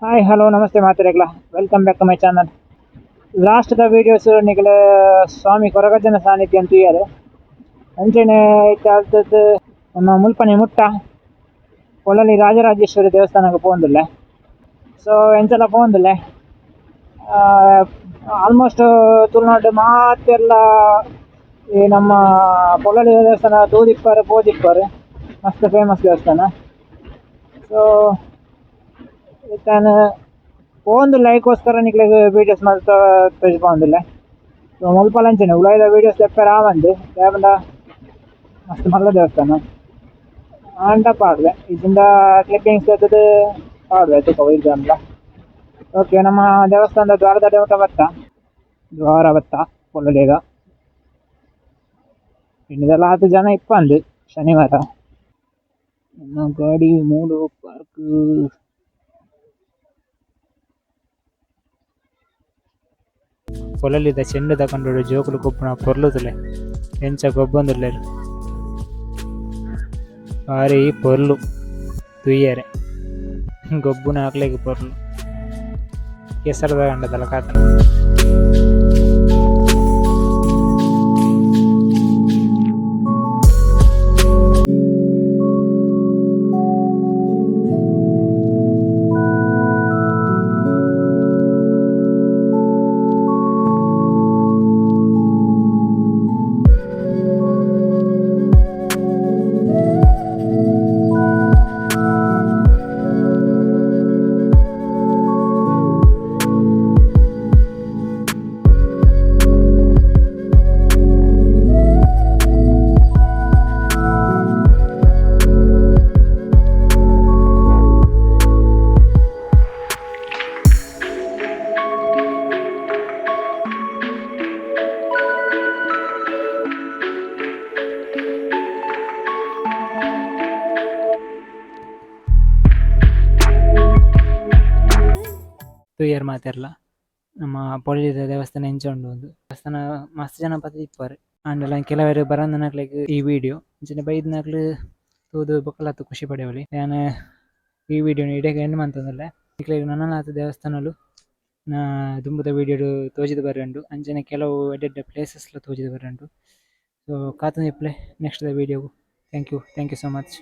Hi, hello, namaste ಮಾತೆರೆಗ್ಲ. Welcome back to my channel. Last the videos ನಿಗಲ ಸ್ವಾಮಿ ಕೊರಗಜ್ಜನ ಸಾನ್ನಿಧ್ಯ ಅಂತ ಇಯ್ಯಾರೆ. ಅಂಚನೆ ಇತ್ತೆ ನಮ್ಮ ಮುಲ್ಪನೆ ಮುಟ್ಟ ಪೊಳಲಿ ರಾಜರಾಜೇಶ್ವರಿ ದೇವಸ್ಥಾನಕ್ಕೆ ಪೋವೊಂದುಲ್ಲೆ. ಸೊ ಎಂಚಲ ಪೋವೊಂದುಲ್ಲೆ. ಆಲ್ಮೋಸ್ಟ್ ತುಳುನಾಡು ಮಾತೆರ್ಲ ಈ ನಮ್ಮ ಪೊಳಲಿ ದೇವಸ್ಥಾನ ತೂದಿಪ್ಪರು ಪೋದಿಪ್ಪರು, ಮಸ್ತ್ ಫೇಮಸ್ ದೇವಸ್ಥಾನ. ಸೊ ಇತ್ತೆ ಪೋವೊಂದುಲ್ಲೆ, ಐಕೋಸ್ಕರ ನಿಕ್ಲೆಗ್ ವೀಡಿಯೋಸ್ ಮಲ್ತ್ ತೋಜಿಪಾವೊಂದುಲ್ಲೆ. ಸೊ ಮುಲ್ಪಲ ಅಂಚನೆ ಉಲಾಯಿದ ವೀಡಿಯೋಸ್ ದೆಪ್ಪೆರೆ ಆವಂದ್, ದಾಯೆ ಪಂಡ ಮಸ್ತ್ ಮಲ್ಲ ದೇವಸ್ಥಾನ. ಆಂಡ ಪಾಡ್ವೆ, ಇಜ್ಜಿಂಡ ಕ್ಲಿಪ್ಪಿಂಗ್ಸ್ ದೆತ್ತುದು ಪಾಡ್ವೆ ತೂಕ ಇಜ್ಜಾಂಡ್ಲ. ಓಕೆ, ನಮ್ಮ ದೇವಸ್ಥಾನದ ದ್ವಾರದ ಮುಟ್ಟ ಬತ್ತ, ದ್ವಾರ ಬತ್ತ ಪೊಳಲಿದ. ಇನಿದೆಲ್ಲ ಆತ್ ಜನ ಇಪ್ಪಂದ್ ಶನಿವಾರ. ನಮ್ಮ ಗಾಡಿ ಮೂಲು ಪಾರ್ಕ್. ಪೊಳಲಿದ ಚೆಂಡುದ ಕಂಡೊಡು ಜೋಕುಲು ಗೊಬ್ಬುನ ಪೊರ್ಲು ತೂಲೆ, ಎಂಚ ಗೊಬ್ಬೊಂದುಲ್ಲೆರ್, ಬಾರಿ ಪೊರ್ಲು ತೂಯೆರೆ, ಗೊಬ್ಬುನ ಅಕ್ಲೆಗ್ ಪೊರ್ಲು. ಕೆಸರದ ಕಂಡದಲ ಕಾತುಂಡು. ತೂಯೆರ್ ಮಾತೆರ್ಲ ನಮ್ಮ ಪೊಳಲಿದ ದೇವಸ್ಥಾನ ಎಂಚ ಉಂಡು ಇಂದ್. ದೇವಸ್ಥಾನ ಮಸ್ತ್ ಜನ ಬತ್ತ್ ಇಪ್ಪೆರ್ ಆಂಡಲ ಕೆಲವೆರ್ ಬರಂದಿನಕ್ಲೆಗ್ ಈ ವಿಡಿಯೋ ಅಂಚನೆ ಬೈದಿನಕ್ಲ್ ತೂದು ಬೊಕಲಾತ್ ಖುಷಿ ಪಡೆಯೊಲಿ. ಯಾನ್ ಈ ವಿಡಿಯೋನ್ ಇಡೆಗ್ ಎಂಡ್ ಮಂತೊಂದುಲ್ಲೆ. ನಿಕ್ಲೆಗ್ ನನಲಾತ್ ದೇವಸ್ಥಾನಲು ದುಂಬುದ ವಿಡಿಯೋ ಡ್ ತೋಜಿದ್ ಬರ್ರೆ ಉಂಡು. ಅಂಚನೆ ಕೆಲವು ಎಡ್ಡೆ ಎಡ್ಡೆ ಪ್ಲೇಸಸ್ ಲ ತೋಜಿದ್ ಬರ್ರೆ ಉಂಡು. ಸೊ ಕಾತೊಂದಿಪ್ಪುಲೆ ನೆಕ್ಸ್ಟ್ ದ ವಿಡಿಯೋ ಗು. Thank you, thank you so much.